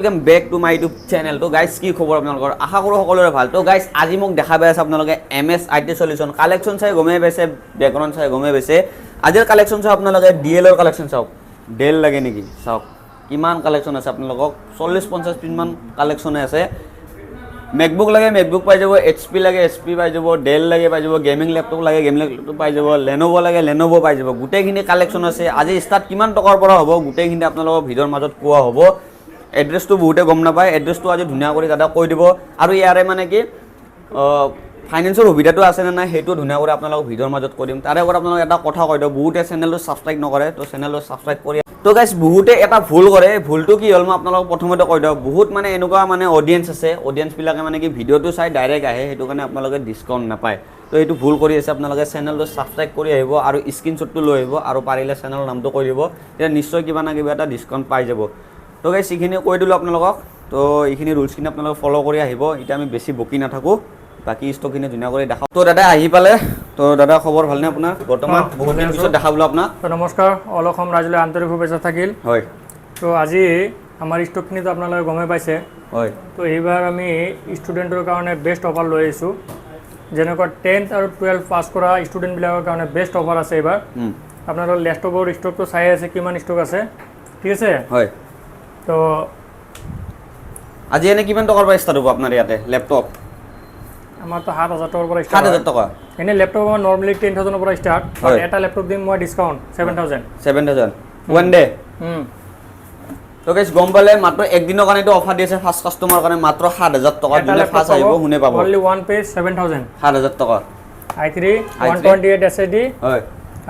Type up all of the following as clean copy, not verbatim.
Welcome back to my YouTube channel. তো guys, কি খবৰ আপোনালোকৰ? আশা কৰোঁ সকলোৰে ভাল। তো গাইজ, আজি মোক দেখা পাই আছে আপোনালোকে M S I T solution. Collection চাই গমেই পাইছে, বেকগ্ৰাউণ্ড চাই গমেই পাইছে। আজিৰ কালেকশ্যন চাওক আপোনালোকে, ডেলৰ কালেকশ্যন চাওক। ডেল লাগে নেকি? চাওক কিমান কালেকশ্যন আছে আপোনালোকক, 40-50 পিনমান কালেকশ্যনে আছে। মেকবুক লাগে, মেকবুক পাই যাব। এইচ পি লাগে, এইচ পি পাই যাব। ডেল লাগে, পাই যাব। গেমিং লেপটপ লাগে, গেমিং লেপটপ পাই যাব। লেন'ভ' লাগে, লেন'ভ' পাই যাব। গোটেইখিনি কালেকশ্যন আছে। আজি ষ্টাৰ্ট কিমান টকাৰ পৰা হ'ব, গোটেইখিনি আপোনালোকৰ ভিডিঅ'ৰ মাজত কোৱা হ'ব। এড্ৰেছটো বহুতে গম নাপায়। এড্ৰেছটো আজি ধুনীয়া কৰি দাদা কৈ দিব আৰু ইয়াৰে মানে কি ফাইনেন্সৰ সুবিধাটো আছেনে নাই, সেইটো ধুনীয়া কৰি আপোনালোকক ভিডিঅ'ৰ মাজত কৈ দিম। তাৰে আগত আপোনালোক এটা কথা কৈ দিওঁ, বহুতে চেনেলটো ছাবস্ক্ৰাইব নকৰে, তো চেনেলটো ছাবস্ক্ৰাইব কৰি। তো গাইজ, বহুতে এটা ভুল কৰে। ভুলটো কি হ'ল, মই আপোনালোকক প্ৰথমতে কৈ দিওঁ। বহুত মানে এনেকুৱা মানে অডিয়েঞ্চ আছে, অডিয়েঞ্চবিলাকে মানে কি ভিডিঅ'টো চাই ডাইৰেক্ট আহে, সেইটো কাৰণে আপোনালোকে ডিছকাউণ্ট নাপায়। তো এইটো ভুল কৰি আছে। আপোনালোকে চেনেলটো ছাবস্ক্ৰাইব কৰি আহিব আৰু স্ক্ৰীনশ্বটটো লৈ আহিব আৰু পাৰিলে চেনেলৰ নামটো কৈ দিব, তেতিয়া নিশ্চয় কিবা না কিবা এটা ডিছকাউণ্ট পাই যাব। তো গাইজ, এইখিনি কৈ দিলোঁ আপোনালোকক। তো এইখিনি ৰুলছখিনি আপোনালোকে ফ'ল' কৰি আহিব। এতিয়া আমি বেছি বকি নাথাকোঁ, বাকী ষ্টকখিনি ধুনীয়া কৰি দেখাওঁ। তো দাদা আহি পালে। তো দাদা, খবৰ ভালনে আপোনাৰ বৰ্তমান? অ, বহুত দিন ভালে। পিছত দেখা পালোঁ আপোনাক। তো নমস্কাৰ, অল অসম ৰাইজলৈ আন্তৰিক শুভেচ্ছা থাকিল। তো আজি আমাৰ ষ্টকখিনিতো আপোনালোকে গমেই পাইছে। তো এইবাৰ আমি ষ্টুডেণ্টৰ কাৰণে বেষ্ট অফাৰ লৈ আহিছোঁ। যেনেকুৱা 10th আৰু 12 পাছ কৰা ষ্টুডেণ্টবিলাকৰ কাৰণে বেষ্ট অফাৰ আছে এইবাৰ। আপোনালোকৰ লেপটপৰ ষ্টকটো চাই আছে, কিমান ষ্টক আছে, ঠিক আছে? হয়। তো আজি এনে কিমান টকাৰ পৰা ষ্টাৰ্ট হ'ব আপোনাৰ ইয়াতে লেপটপ? আমাৰতো 7,000 টকাৰ পৰা সাত ষ্টাৰ্ট। হাজাৰ টকা। এনেই লেপটপ আমাৰ নৰ্মেলি 10,000ৰ পৰা ষ্টাৰ্ট। এটা লেপটপ দিম মই ডিছকাউণ্ট 7,000। 7,000, one day. তো গাইজ, গম পালে, মাত্ৰ একদিনৰ কাৰণে এইটো অফাৰ দি আছে। ফাৰ্ষ্ট কাষ্টমাৰ কাৰণে মাত্ৰ 7,000 টকা। যোনে ফাৰ্ষ্ট আহিব শুনে পাব। Only one page 7,000। 7,000 টকা। আই থ্ৰী, i3 128 SSD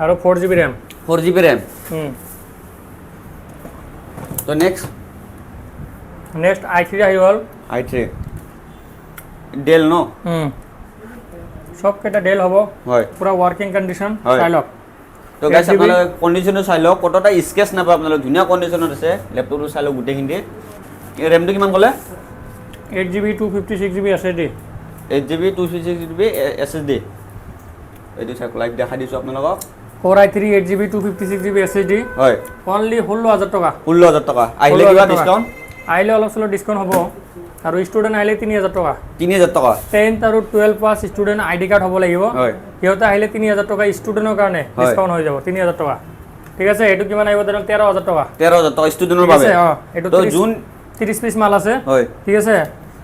আৰু 4 GB RAM. 4 GB RAM. তো নেক্সট? নেক্সট আই থ্ৰী আহি গ'ল। আই থ্ৰী ডেল ন? চবকেইটা ডেল হ'ব। পূৰা ৱৰ্কিং কণ্ডিশ্যন। চাই লওক। তো গাইছ, 8 GB। আপোনালোকে কণ্ডিশ্যনটো চাই লওক, ক'তো এটা স্ক্ৰেচ নাপায় আপোনালোকে, ধুনীয়া কণ্ডিশ্যনত আছে। লেপটপটো চাই লওক গোটেইখিনি। ৰেমটো কিমান ক'লে? 8 GB, 256 GB SSD। 8 GB, 256 GB SSD। এইটো চাওক, লাইভ দেখাই দিছোঁ আপোনালোকক। Core i3, 8 GB, 256 GB SSD। Only 16,000 টকা। 16,000 টকা। আহিলে কিবা 16,000 টকা। ডিছকাউণ্ট? আহিলে অলপ চলপ ডিছকাউণ্ট হ'ব আৰু ষ্টুডেণ্ট আহিলে 3,000 টকা। 3,000 টকা। 10th আৰু 12 পাছ ষ্টুডেণ্ট আই ডি কাৰ্ড হ'ব লাগিব। সিহঁতে আহিলে 3,000 টকা ষ্টুডেণ্টৰ কাৰণে ডিছকাউণ্ট হৈ যাব, 3,000 টকা, ঠিক আছে? এইটো কিমান আহিব তেনেহ'লে? 13,000 টকা। 13,000 টকা ষ্টুডেণ্টৰ ঠিক বাবে। আছে, অঁ, এইটো তো যোন 30 পিচ মাল আছে। ঠিক আছে,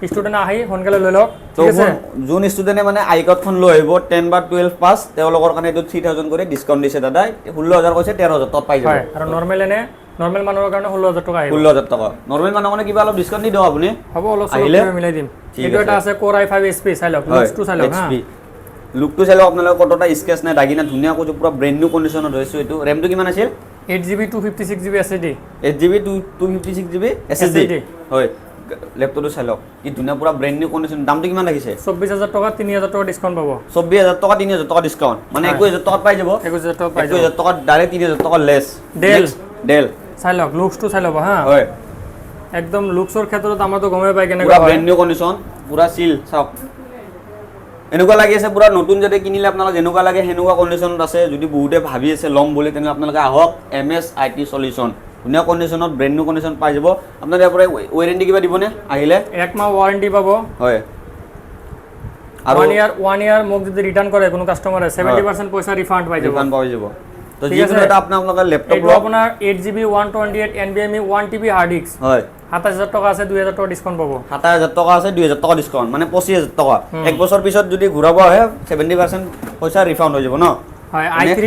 ষ্টুডেণ্ট আহি সোনকালে লৈ লওক। তো ঠিক আছে। যোন ষ্টুডেণ্টে মানে আই কাৰ্ডখন লৈ আহিব, 10 বা 12 পাছ, তেওঁলোকৰ কাৰণে এইটো 3,000 কৰি ডিছকাউণ্ট দিছে দাদাই। 16,000 কৈছে, 13,000 টকাত পাই যাব। হয়, আৰু নৰ্মেল, এনে নৰ্মেল মানুহৰ কাৰণে 16,000 টকা আহিব। 16,000 টকা। নৰ্মেল মানুহৰ কাৰণে কিবা অলপ ডিছকাউণ্ট দি দিওঁ আপুনি। হ'ব, অলপ চলপ আহিলে? কিবা মিলাই দিম। ঠিক এইটো এটা আছে। আছে ক'ৰ আই ফাইভ এইচ পি, চাই লওক, লুকছটো চাই লওক। এইচ হা। পি লুকটো চাই লওক আপোনালোকে, ক'তো এটা স্ক্ৰেচ নাই, দাগিনা, ধুনীয়া কৈছোঁ, পূৰা ব্ৰেণ্ড নিউ কণ্ডিশ্যনত হৈছে। এইটো ৰেমটো কিমান আছিল? 8 GB, 256 GB SSD। 8 GB, 256 GB SSD। SSD। হয়, লেপটপটো চাই লওক, কি ধুনীয়া, পূৰা ব্ৰেণ্ড নিউ কণ্ডিশ্যন। দামটো কিমান ৰাখিছে? 24,000 টকা, 3,000 টকা ডিছকাউণ্ট পাব। 24,000 টকা, 3,000 টকা ডিছকাউণ্ট, মানে 21,000 টকাত পাই যাব। 21,000 টকা পাই যাব। 21,000 টকাত ডাইৰেক্ট 3,000 টকা লেছ। Dell। Dell. চাই লওক, লুকছটো চাই ল'ব হা। একদম লুকছৰ ক্ষেত্ৰত আমাৰতো গমেই পায় পূৰা কেনেকুৱা হয়। ব্ৰেণ্ড নিউ কণ্ডিশ্যন, পূৰা চিল। চাওক, এনেকুৱা লাগি আছে পূৰা নতুন যাতে কিনিলে আপোনালোক যেনেকুৱা লাগে, সেনেকুৱা কণ্ডিশ্যনত আছে। যদি বহুতে ভাবি আছে ল'ম বুলি, তেনেহ'লে আপোনালোকে আহক M S I T solution. ধুনীয়া কণ্ডিশ্যনত, ব্ৰেণ্ড নিউ কণ্ডিশ্যন পাই যাব। আপোনাৰ ইয়াৰ পৰা ৱেৰেণ্টি কিবা দিবনে আহিলে? এক মাহ ৱাৰেণ্টি পাব। হয়, আৰু ওৱান ইয়াৰ মোক যদি ৰিটাৰ্ণ কৰে কোনো কাষ্টমাৰে, 70% পইচা ৰিফাণ্ড পাই যাব। ৰিফাণ্ড পাই যাব। তো ঠিক যিকোনো আছে। এটা আপোনালোকে লেপটপ এইটো লওক। আপোনাৰ 8 GB, 128 NVMe, 1 TB hard disk. 27,000 টকা আছে, 2,000 টকা ডিছকাউণ্ট পাব। 27,000 টকা আছে, 2,000 টকা ডিছকাউণ্ট, মানে 25,000 টকা। এক বছৰ পিছত যদি ঘূৰাব আহে, 70% পইচা ৰিফাণ্ড হৈ যাব ন? হয়। I3,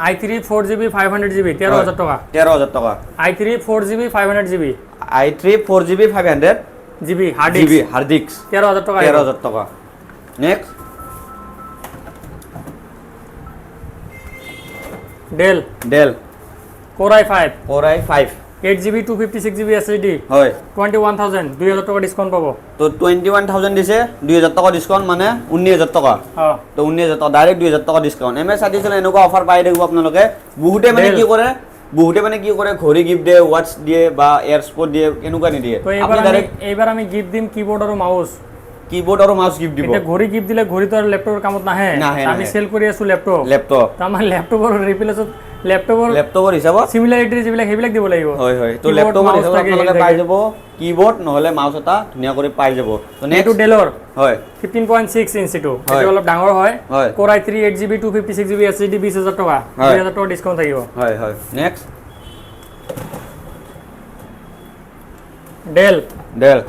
i3 4 GB, 500 GB, 13,000 টকা। 13,000 টকা। i3, 4 GB, 500 GB। i3, 4 GB, 500 GB hard GB disk. Hard disk. 13,000 টকা। 13,000 টকা। Next. Del. Del. Core আই ফাইভ। Core আই ফাইভ। 8 GB, 256 GB SSD। 21,000, 2,000 টকা ডিছকাউণ্ট পাব। তো 21,000 দিছে, 2,000 টকা ডিছকাউণ্ট, মানে 19,000 টকা। তো 19,000 টকা, ডাইৰেক্ট 2,000 টকা discount. M S I T এনেকুৱা অফাৰ পাই থাকিব আপোনালোকে। বহুতে মানে Dell। কি কৰে, বহুতে মানে কি কৰে, ঘড়ী গিফ্ট দিয়ে, ৱাটচ দিয়ে বা এয়াৰস্পট দিয়ে, কেনেকুৱা নিদিয়ে। তো এইবাৰ আপুনি আমি ডাইৰেক্ট এইবাৰ আমি গিফ্ট দিম কিবৰ্ড আৰু মাউচ। কিবৰ্ড আৰু মাউচ গিফ্ট দিব। এতিয়া ঘড়ী গিফ্ট দিলে ঘড়ীটো আৰু লেপটপৰ কামত নাহে। নাহে, আমি নাহে। চেল কৰি আছো লেপটপ। লেপটপ। তো আমাৰ লেপটপৰ ৰিপ্লেচত লেপটপৰ লেপটপৰ হিচাপত চিমিলাৰিটি যিবিলাক, সেইবিলাক দিব লাগিব। হয়, তো Keyboard, লেপটপৰ mouse হিচাপত থাকে, আপোনালোকে হেৰি পাই থাকে। যাব কীবৰ্ড নহ'লে মাউচ এটা ধুনীয়া কৰি পাই যাব। তো এইটো নেক্সট। ডেলৰ 15.6 ইঞ্চ এইটো। এইটো অলপ ডাঙৰ হয়। Core i3, 8 GB, 256 GB SSD, 20,000 টকা। 2000 টকা ডিছকাউণ্ট থাকিব। হয়, next. Del. Del.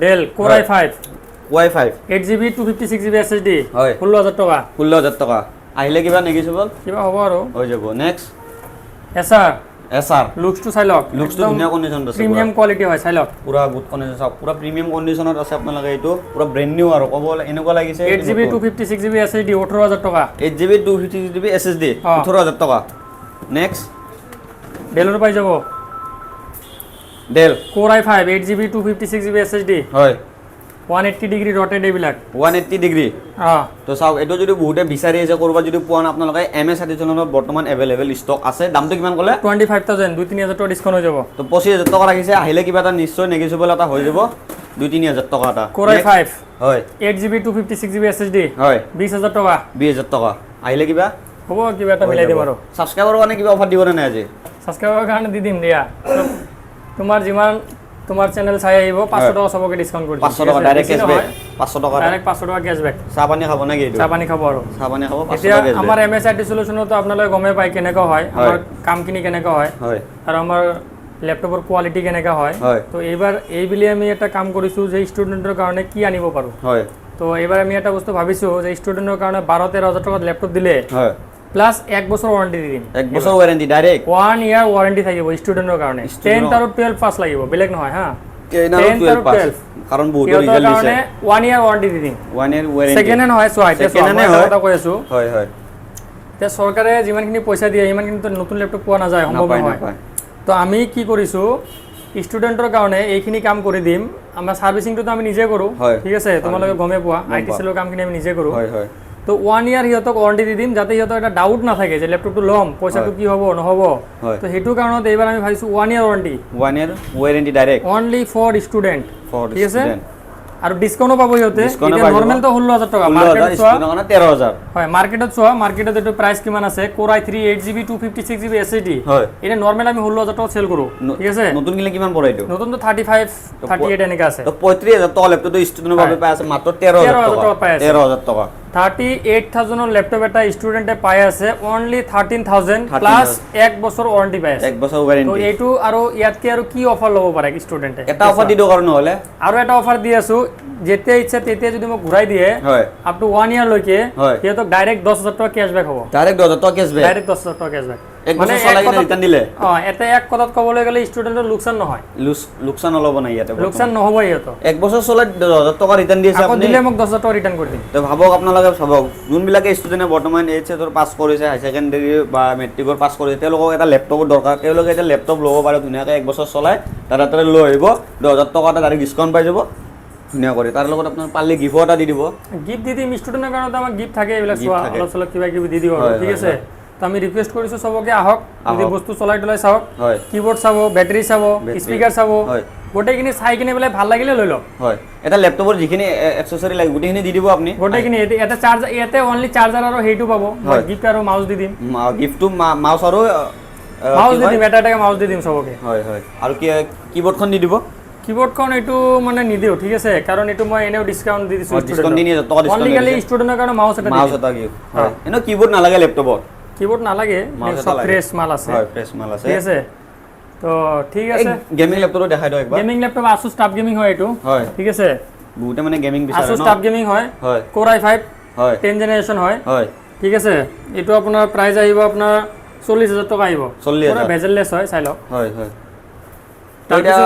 Del core I 5। Y 5। 8 GB, 256 GB SSD. 16,000 টকা। 16,000 টকা। আহিলে কিবা নেগোচিয়েবল? কিবা হ'ব আৰু। হৈ যাব। নেক্সট। এছাৰ। এছাৰ। লুকছটো চাই লওক। লুকছটো ধুনীয়া কণ্ডিশ্যনত আছে। প্ৰিমিয়াম কোৱালিটি হয়, চাই লওক। পুৰা গুড কণ্ডিশ্যন, চাওক, পুৰা প্ৰিমিয়াম কণ্ডিশ্যনত আছে আপোনালোকে। এইটো পুৰা ব্ৰেণ্ড নিউ আৰু ক'ব গ'লে এনেকুৱা লাগিছে। 8 GB, 256 GB SSD, 18,000 টকা। 8 GB, 256 GB SSD, 18,000 টকা। নেক্সট। ডেলৰ পাই যাব। Del. Core i5, 8 GB, 256 GB SSD. 180 degree rotate এইবিলাক। 180 ডিগ্ৰী। অঁ। তো চাওক, এইটো যদি বহুতে বিচাৰি আছে, ক'ৰবাত যদি পোৱা নাই, আপোনালোকে এম এছ IT চেনেলত বৰ্তমান এভেইলেবল ষ্টক আছে। দামটো কিমান ক'লে? 25,000, 2-3 হাজাৰ টকা ডিছকাউণ্ট হৈ যাব। তো 25,000 টকা ৰাখিছে। আহিলে কিবা এটা নিশ্চয় নেগোচিয়েবল এটা হৈ যাব, 2-3 হাজাৰ টকা এটা। Core I Next। 5, 8 GB, 256 GB SSD, 20,000 টকা। 20,000 টকা। আহিলে কিবা হ'ব, কিবা এটা মিলাই দিম আৰু। ছাবস্ক্ৰাইবাৰৰ কাৰণে কিবা অফাৰ দিবনে নাই আজি? ছাবস্ক্ৰাইবাৰৰ কাৰণে দি দিম দিয়া। তোমাৰ যিমান তোমাৰ চেনেল চাই আহিব, 500 টকা চবকে ডিছকাউণ্ট কৰি দিম। 500 টকা ডাইৰেক্ট কেছবেক, 500 টকা। ডাইৰেক্ট 500 টকা কেছবেক। চাহ পানী খাব নেকি এইটো? চাহ পানী খাব আৰু। চাহ পানী খাব, 500 এতিয়া টকা কেছবেক। আমাৰ এম এছ I T চলিউশ্যনতো আপোনালোকে গমেই পায় কেনেকুৱা হয় আমাৰ কামখিনি, কেনেকুৱা হয় আৰু আমাৰ লেপটপৰ কোৱালিটি কেনেকুৱা হয়। তো এইবাৰ এইবুলি আমি এটা কাম কৰিছোঁ যে ষ্টুডেণ্টৰ কাৰণে কি আনিব পাৰোঁ। তো এইবাৰ আমি এটা বস্তু ভাবিছোঁ যে ষ্টুডেণ্টৰ কাৰণে 12-13 হাজাৰ টকাত লেপটপ দিলে প্লাছ এক বছৰ ৱাৰেণ্টি দি দিম। এক বছৰ warranty direct? One year warranty থাকিব ষ্টুডেণ্টৰ কাৰণে। 10th আৰু 12 পাছ লাগিব, বেলেগ নহয় হা। 10 আৰু 10th 12 আৰু পাছ। 12। কাৰণ বহুতো সিহঁতৰ ৰিজাল্ট দিছে। কাৰণে ওৱান ইয়াৰ ৱাৰেণ্টি দি দিম। One year warranty. Second hand হয়, চোৱা এতিয়া, চোৱা, Second মই hand এটা হয়। কথা কৈ আছোঁ। হয় হয় এতিয়া চৰকাৰে যিমানখিনি পইচা দিয়ে, সিমানখিনিতো নতুন লেপটপ পোৱা নাযায়, সম্ভৱ নাপায়। নহয়। নাপায়। তো আমি কি কৰিছোঁ, ষ্টুডেণ্টৰ কাৰণে এইখিনি কাম কৰি দিম। আমাৰ ছাৰ্ভিচিংটোতো আমি নিজে কৰোঁ। ঠিক আছে, তোমালোকে গমেই পোৱা, I T চেলৰ কামখিনি আমি নিজে কৰোঁ। হয় হয় তো ওৱান ইয়াৰ সিহঁতক ৱাৰেণ্টি দি দিম, যাতে সিহঁতৰ এটা ডাউট নাথাকে যে লেপটপটো ল'ম, পইচাটো কি হ'ব নহ'ব। তো সেইটো কাৰণত এইবাৰ আমি ভাবিছোঁ one year warranty. One year warranty direct. Only for student. For ঠিক আছে। ষ্টুডেণ্ট। আৰু ডিছকাউণ্টো পাব সিহঁতে। Discount এতিয়া পাই যাব। নৰ্মেলটো 16,000 টকা 16,000, মাৰ্কেটত চোৱা। ষ্টুডেণ্টৰ কাৰণে 13,000। হয়, মাৰ্কেটত চোৱা, মাৰ্কেটত এইটো প্ৰাইচ কিমান আছে? Core i3, 8 GB, 256 GB SSD. এতিয়া নৰ্মেল আমি 16,000 টকা চেল কৰোঁ, ঠিক আছে। নতুন কিনিলে কিমান পৰে এইটো? নতুনটো 35, 38 এনেকা আছে। তো 35,000 টকা লেপটপটো ষ্টুডেণ্টৰ বাবে পাই আছে মাত্ৰ 13,000 13,000 টকা। টকা পাই আছে। 13,000 টকা। 38,000ৰ লেপটপ এটা ষ্টুডেণ্টে পাই আছে অনলি 13,000, প্লাছ এক বছৰ ৱাৰেণ্টি পাই আছে। এক বছৰ তো ৱাৰেণ্টি। এইটো আৰু ইয়াতকে আৰু কি অফাৰ ল'ব পাৰে ষ্টুডেণ্টে? এটা অফাৰ দি দিয়ক আৰু নহ'লে। আৰু এটা অফাৰ দি আছো, যেতিয়া ইচ্ছা তেতিয়া যদি মোক ঘূৰাই দিয়ে আপ টু ওৱান ইয়াৰলৈকে, সিহঁতক ডাইৰেক্ট 10,000 টকা কেছবেক হ'ব। ডাইৰেক্ট 10,000 টকা কেছবেক? ডাইৰেক্ট 10,000 টকা কেছবেক। এক বছৰ চলাই কিনে ৰিটাৰ্ণ দিলে। অঁ, এটা এক কথাত ক'বলৈ গ'লে ষ্টুডেণ্টৰ লোকচান নহয়। লোকচান অলপ নাই ইয়াতে বৰ্তমান। লোকচান নহ'ব সিহঁতৰ। এক বছৰ চলাই 10,000 টকা ৰিটাৰ্ণ দি আছে আকৌ আপুনি। দিলে মোক 10,000 টকা ৰিটাৰ্ণ কৰি দিম। তো ভাবক, আপোনালোকে ভাবক, যোনবিলাকে ষ্টুডেণ্টে বৰ্তমান এইচ এছৰ পাছ কৰিছে, হাই ছেকেণ্ডেৰী বা মেট্ৰিকৰ পাছ কৰিছে, তেওঁলোকক এটা লেপটপৰ দৰকাৰ। তেওঁলোকে এতিয়া লেপটপ ল'ব পাৰে ধুনীয়াকৈ, এক বছৰ চলাই তাতে তাতে লৈ আহিব, 10,000 টকা এটা ডাইৰেক্ট ডিছকাউণ্ট পাই যাব ধুনীয়া কৰি। তাৰ লগত আপোনাৰ পাৰিলে গিফ্টো এটা দি দিব। গিফ্ট দি দিম। ষ্টুডেণ্টৰ কাৰণেতো আমাৰ গিফ্ট থাকে এইবিলাক। Gift চোৱা, থাকে। অলপ চলপ কিবা কিবি দি দিওঁ আৰু। ঠিক আছে। তো আমি ৰিকুৱেষ্ট কৰিছোঁ চবকে, আহক, যদি আহক। বস্তু চলাই তলাই চাওক, কীবৰ্ড চাব, বেটাৰী চাব, Battery। Speaker চাব, গোটেইখিনি চাই কিনে পেলাই ভাল লাগিলে লৈ লওক। হয়, এটা লেপটপৰ যিখিনি এক্সেচৰি লাগে গোটেইখিনি দি দিব আপুনি। গোটেইখিনি। ইয়াতে চাৰ্জাৰ, ইয়াতে অনলি চাৰ্জাৰ আৰু সেইটো পাব। গিফ্ট আৰু মাউচ দি দিম। গিফ্টটো মাউচ আৰু মাউচ কি দি কয়? দিম, এটা এটাকে মাউচ দি দিম চবকে। হয় হয় আৰু কি কীবৰ্ডখন দি দিব? কীবৰ্ডখন এইটো মানে নিদিওঁ, ঠিক আছে, কাৰণ এইটো মই এনেও ডিছকাউণ্ট দি দিছোঁ। ডিছকাউণ্ট 3,000 টকা ডিছকাউণ্ট। অনলি খালি ষ্টুডেণ্টৰ কাৰণে মাউচ এটা দি মাউচ দিম। এটা গিফ্ট হয়। এনেও কীবৰ্ড নালাগে লেপটপত। কীবৰ্ড নালাগে। মাউচ এটা চব লাগে। ফ্ৰেছ মাল আছে। হয়, ফ্ৰেছ মাল আছে। ঠিক আছে, তো ঠিক এই আছে। গেমিং লেপটপটো দেখাই দিয়ক একবাৰ। Gaming laptop Asus tough gaming হয় এইটো। ঠিক আছে। বহুতে মানে গেমিং বিচাৰে আছুছ ন। টাফ গেমিং হয়। কোৰ আই 5, 10 জেনেৰেশ্যন হয়। ঠিক আছে, এইটো আপোনাৰ প্ৰাইচ আহিব আপোনাৰ 40,000 টকা আহিব। 40,000। পুৰা বেজেললেছ হয়, চাই লওক। হয় হয় তো এতিয়া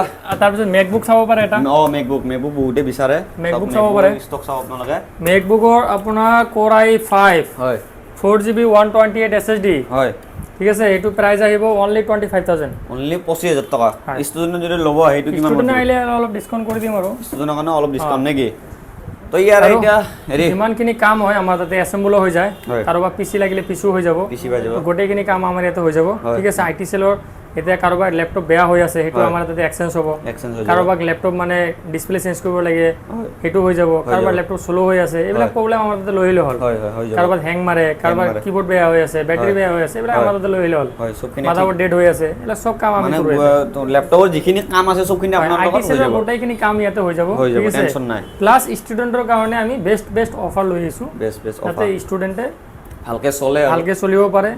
তাৰপিছত মেকবুক চাব পাৰে এটা। অঁ, মেকবুক, মেকবুক বহুতে বিচাৰে। MacBook চাব পাৰে। ষ্টক চাওক আপোনালোকে। মেকবুকৰ আপোনাৰ কোৰ আই 5, 4 GB, 128 SSD। ঠিক আছে, এইটো প্ৰাইচ আহিব অনলি 25,000। অনলি 25,000 টকা। হয়। ষ্টুডেণ্ট যদি ল'ব, সেইটো কিমান? ষ্টুডেণ্ট আহিলে অলপ ডিছকাউণ্ট কৰি দিম আৰু। ষ্টুডেণ্টৰ কাৰণে অলপ ডিছকাউণ্ট নেকি? তো ইয়াৰ আৰু এতিয়া হেৰি যিমানখিনি কাম হয় আমাৰ তাতে এছেম্বলো হৈ যায়। কাৰোবাৰ পি চি লাগিলে পিচিও হৈ যাব। পি চি পাই যাব। তো গোটেইখিনি কাম আমাৰ ইয়াতে হৈ যাব। ঠিক আছে, I T চেলৰ এতিয়া কাৰোবাৰ লেপটপ বেয়া হৈ আছে, সেইটো হয়। আমাৰ তাতে এক্সচেঞ্জ হ'ব। এক্সচেঞ্জ হৈ যাব। কাৰোবাক লেপটপ মানে ডিছপ্লে চেঞ্জ কৰিব লাগে, সেইটো হৈ যাব। কাৰোবাৰ লেপটপ শ্ল' হৈ আছে, এইবিলাক প্ৰব্লেম আমাৰ তাতে লৈ আহিলে হ'ল। হয় হয় হৈ যাব। কাৰোবাৰ হেং মাৰে, কাৰোবাৰ মাৰে। কিবৰ্ড বেয়া হৈ আছে, বেটাৰী বেয়া হৈ আছে, এইবিলাক আমাৰ তাতে লৈ আহিলে হ'ল। হয়, চবখিনি। মাদাৰবোৰ্ড ডেড হৈ আছে, এইবিলাক চব কাম আমি মানে কৰোঁ। লেপটপৰ যিখিনি কাম আছে, চবখিনি আপোনাৰ I T লগত হৈ চেলৰ যাব। গোটেইখিনি কাম ইয়াতে হৈ যাব। হৈ যাব, ঠিক আছে। টেনচন নাই। প্লাছ ষ্টুডেণ্টৰ কাৰণে আমি বেষ্ট বেষ্ট অফাৰ লৈ আহিছোঁ, বেষ্ট বেষ্ট যাতে অফাৰ। ষ্টুডেণ্টে ভালকে চলে আৰু। ভালকে চলিব পাৰে,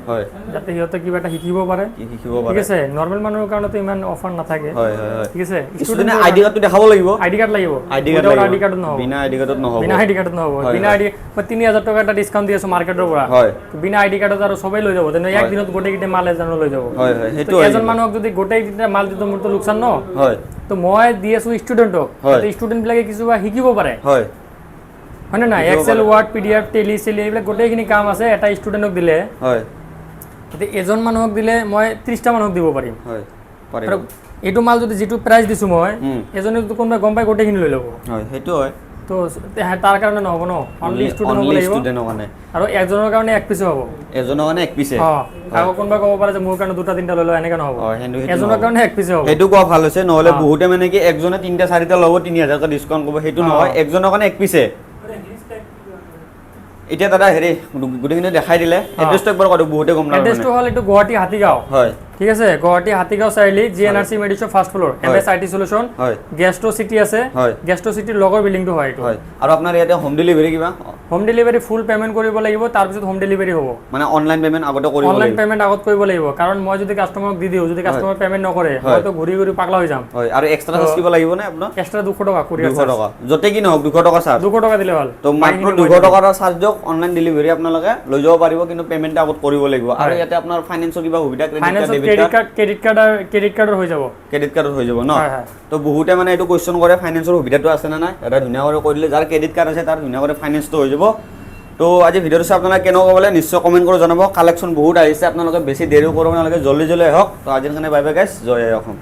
যাতে সিহঁতে কিবা এটা শিকিব পাৰে। কি শিকিব ঠিক পাৰে। আছে, নৰ্মেল মানুহৰ কাৰণেতো ইমান অফাৰ নাথাকে। হয় হয় হয় ঠিক আছে। ষ্টুডেণ্টে আইডি কাৰ্ডটো দেখাব লাগিব। আই ডি কাৰ্ড লাগিব। আইডি কাৰ্ড আই লাগিব। ডি কাৰ্ডত নহ'ব। বিনা আইডি কাৰ্ডত নহ'ব। বিনা আই ডি কাৰ্ডত নহ'ব। বিনা আই ডি, মই 3000 টকা এটা ডিছকাউণ্ট দি আছোঁ মাৰ্কেটৰ পৰা। তো বিনা আই ডি কাৰ্ডত আৰু চবেই লৈ যাব তেনে একদিনত গোটেইকেইটা মাল এজনে লৈ যাব। হয় হয় তো সেইটো এজন মানুহক যদি গোটেইকেইটা মাল দিওঁ, মোৰতো লোকচান ন। তো মই দি আছোঁ ষ্টুডেণ্টক, যাতে ষ্টুডেণ্টবিলাকে কিছু শিকিব পাৰে। হয়নে নাই? এক্সেল, ৱাৰ্ড, পিডিএফ, টেলি চেলি, এইবিলাক গোটেইখিনি কাম আছে। এটা ষ্টুডেণ্টক দিলে, এতিয়া এজন মানুহক দিলে মই 30টা মানুহক দিব পাৰিম। হয়, পাৰিব। আৰু এইটো মাল যদি যিটো প্ৰাইচ দিছোঁ মই, এজনে যদি কোনোবাই গম পাই গোটেইখিনি লৈ ল'ব। হয়, সেইটো হয়। তো তাৰ কাৰণে নহ'ব ন, অনলি ষ্টুডেণ্ট হ'ব অনলি লাগিব। ষ্টুডেণ্টৰ কাৰণে। আৰু এজনৰ কাৰণে এক পিছো হ'ব। এজনৰ কাৰণে এক পিছে। অঁ, আকৌ কোনোবাই ক'ব পাৰে যে মোৰ কাৰণে দুটা তিনিটা লৈ লওঁ, এনেকৈ নহ'ব। সেইটো এজনৰ নহ'ব। কাৰণে এক পিছে হ'ব। সেইটো কোৱা ভাল হৈছে, নহ'লে বহুতে মানে কি একজনে তিনিটা চাৰিটা ল'ব, 3000কৈ ডিছকাউণ্ট কৰিব, সেইটো নহয়। একজনৰ কাৰণে এক পিছে। এতিয়া দাদা, হেৰি গোটেইখিনি দেখাই দিলে, এড্ৰেছটো একবাৰ কৈ দিয়ক, বহুতে গম নাপায় মানে। এড্ৰেছটো হ'ল এইটো গুৱাহাটী হাতীগাঁও। ঠিক আছে, Guwahati Hatigaon Chariali, G N R C মেডিচৰ first floor, M S I T solution. Gastro city আছে। গেষ্ট্ৰ চিটিৰ লগৰ বিল্ডিংটো হয় এইটো। হয়, আৰু আপোনাৰ ইয়াতে হোম ডেলিভাৰী কিবা? হোম ডেলিভাৰী, ফুল পে'মেণ্ট কৰিব লাগিব, তাৰপিছত হোম ডেলিভাৰী হ'ব। মানে অনলাইন পে'মেণ্ট আগতে কৰিব অনলাইন লাগিব? পে'মেণ্ট আগত কৰিব লাগিব, কাৰণ মই যদি কাষ্টমাৰক দি দিওঁ, যদি কাষ্টমাৰ পে'মেণ্ট নকৰে, মইতো ঘূৰি ঘূৰি পাগলা হৈ যাম। হয়, আৰু এক্সট্ৰা চাৰ্জ কিবা লাগিব নে আপোনাৰ? এক্সট্ৰা 200 টকা কুৰিয়াৰ। 200 টকা, য'তে কি নহওক 200 টকা চাৰ্জ। 200 টকা দিলে হ'ল। তো মাত্ৰ 200 টকাৰ চাৰ্জ দিয়ক, অনলাইন ডেলিভাৰী আপোনালোকে লৈ যাব পাৰিব, কিন্তু পে'মেণ্টটো আগত কৰিব লাগিব। আৰু ইয়াতে আপোনাৰ ফাইনেন্সৰ কিবা সুবিধা, ক্ৰেডিট কাৰ্ড, ফাইনেন্সত debit credit card? Card, credit card আৰু ক্ৰেডিট কাৰ্ডৰ হৈ যাব। ক্ৰেডিট কাৰ্ডত হৈ যাব ন? হয় হয় তো বহুতে মানে এইটো কুৱেশ্যন কৰে, ফাইনেন্সৰ সুবিধাটো আছে নে নাই। এটা ধুনীয়া কৰি কৈ দিলে, যাৰ ক্ৰেডিট কাৰ্ড আছে তাৰ ধুনীয়া কৰি ফাইনেন্সটো হৈ যাব। তো আজি ভিডিঅ'টো চাই আপোনালোকে কেনেকুৱা পালে নিশ্চয় কমেণ্ট কৰি জনাব। কালেকশ্যন বহুত আহিছে, আপোনালোকে বেছি দেৰিও কৰিব নালাগে, জল্দি জল্দি আহক। তো আজিৰ কাৰণে বাই বাই গাইছ, জয় আই অসম।